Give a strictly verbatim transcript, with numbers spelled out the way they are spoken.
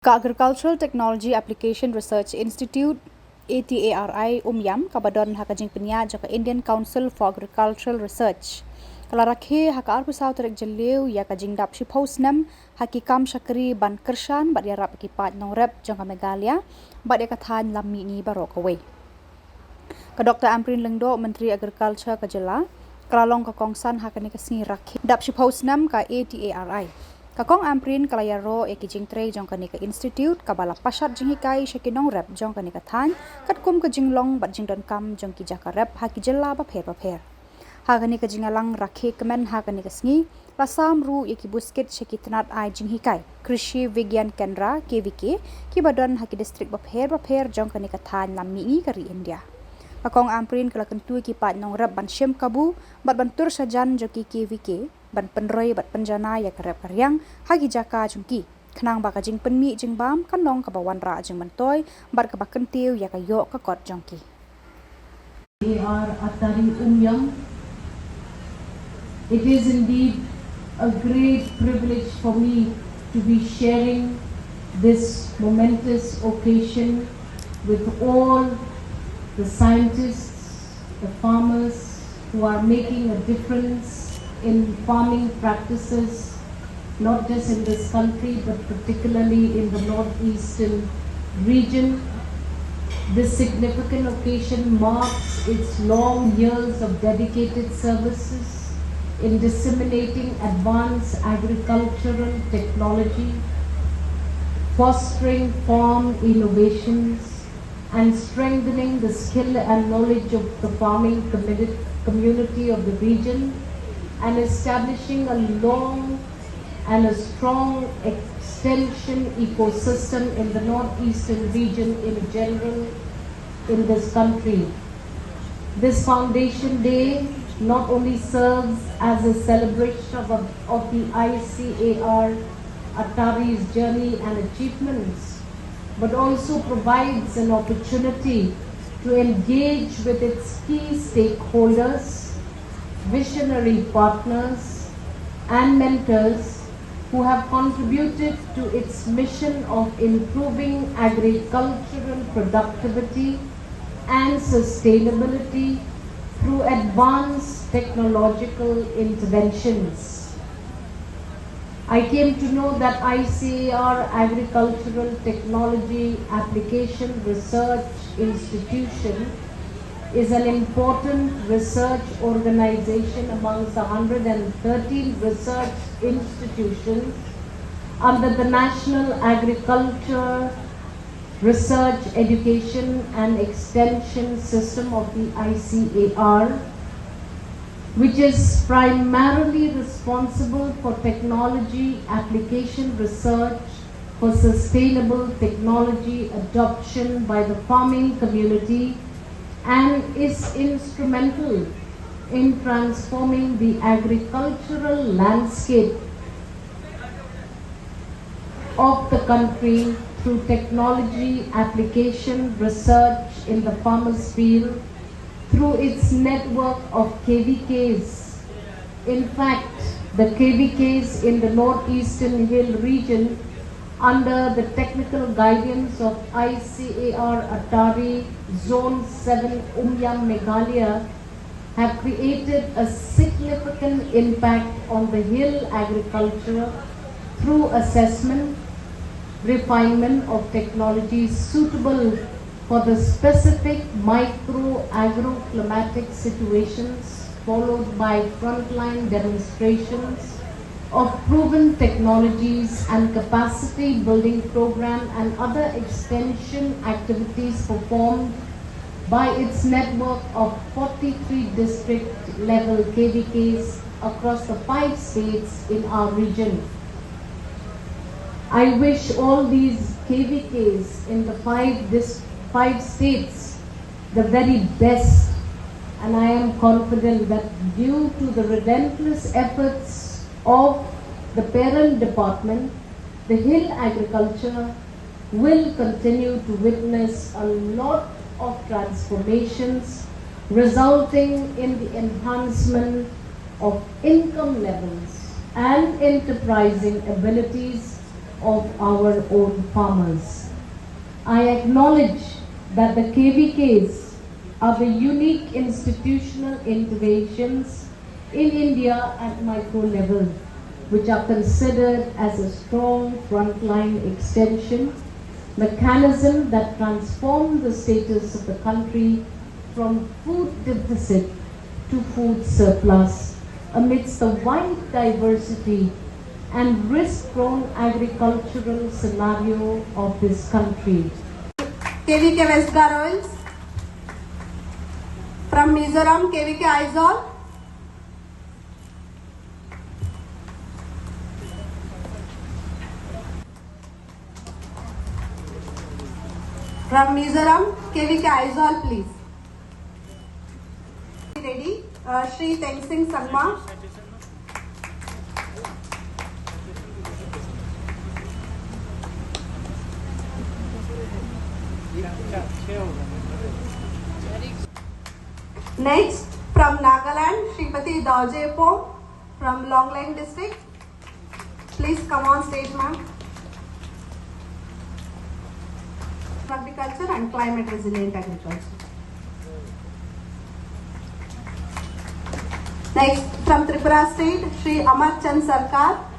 Ka Agricultural Technology Application Research Institute, A T A R I, Umiam, kaba don ha ka jingpynïaid jong ka Indian Council for Agricultural Research, ka la rakhe ha ka arphew saw tarik Jylliew ïa ka jingdap shiphew snem ha ki kam shakri ban kyrshan bad ïarap ïa ki paid nongrep jong ka Meghalaya bad ïa ka thaiñ lam mihngi baroh kawei. Ka Doctor Ampareen Lyngdoh, Myntri Agriculture ka jylla, ka la long ka kongsan ha kane ka sngi rakhe dap shiphew snem ka A T A R I. Ka Kong Ampareen ka la ïaroh ïa ki jingtrei jong kane ka institute kaba la pashat jinghikai sha ki nongrep jong kane ka thaiñ, katkum ka jinglong bad jingdonkam jong ki jaka rep ha ki jylla bapher bapher. Ha kane ka jingïalang rakhe kmen ha kane ka sngi, la sam ruh ïa ki buskit sha ki tnat ai jinghikai Krishi Vigyan Kendra, K V K, kiba don ha ki distrik bapher bapher jong kane ka thaiñ lam mihngi ka ri India. Ka Kong Ampareen ka la kyntu ïa ki paid nongrep ban shim kabu bad ban tur shajan jong ki K V K, ban pynroi bad pynjanai ïa ka rep ka riang ha ki jaka jong ki, khnang ba ka jingpynmih jingbam kan long kaba wanrah jingmyntoi bad kaba kyntiew ïa ka ïoh ka kot jong ki. A R Attari Umiam. It is indeed a great privilege for me to be sharing this momentous occasion with all the scientists, the farmers who are making a difference in farming practices, not just in this country, but particularly in the northeastern region. This significant occasion marks its long years of dedicated services in disseminating advanced agricultural technology, fostering farm innovations, and strengthening the skill and knowledge of the farming community, community of the region, and establishing a long and a strong extension ecosystem in the northeastern region in general in this country. This Foundation Day not only serves as a celebration of, of the I C A R Attari's journey and achievements, but also provides an opportunity to engage with its key stakeholders, visionary partners, and mentors who have contributed to its mission of improving agricultural productivity and sustainability through advanced technological interventions. I came to know that I C A R Agricultural Technology Application Research Institution is an important research organization amongst the hundred and thirteen research institutions under the National Agriculture Research, Education and Extension System of the I C A R, which is primarily responsible for technology application research for sustainable technology adoption by the farming community and is instrumental in transforming the agricultural landscape of the country through technology application research in the farmers field through its network of K V Ks. In fact, the K V Ks in the Northeastern Hill region under the technical guidance of I C A R Attari Zone seven Umiam Meghalaya have created a significant impact on the hill agriculture through assessment, refinement of technologies suitable for the specific micro agroclimatic situations, followed by frontline demonstrations of proven technologies and capacity building program and other extension activities performed by its network of forty-three district level K V Ks across the five states in our region. I wish all these K V Ks in the five dis-, five states the very best, and I am confident that due to the relentless efforts of the parent department, the hill agriculture will continue to witness a lot of transformations, resulting in the enhancement of income levels and enterprising abilities of our own farmers. I acknowledge that the K V Ks are the unique institutional interventions in India at micro level, which are considered as a strong frontline extension mechanism that transform the status of the country from food deficit to food surplus amidst the wide diversity and risk-prone agricultural scenario of this country. K V K West Garo Hills. From Mizoram, K V K Aizawl. From Mizoram, K V K Aizawl, please. Ready? Uh, Shri Tensing Sangma. Next, from Nagaland, Srimati Dorje Pom from Longleng district. Please come on stage, ma'am. Agriculture and climate resilient agriculture. Next, from Tripura state, Shri Amar Chand Sarkar.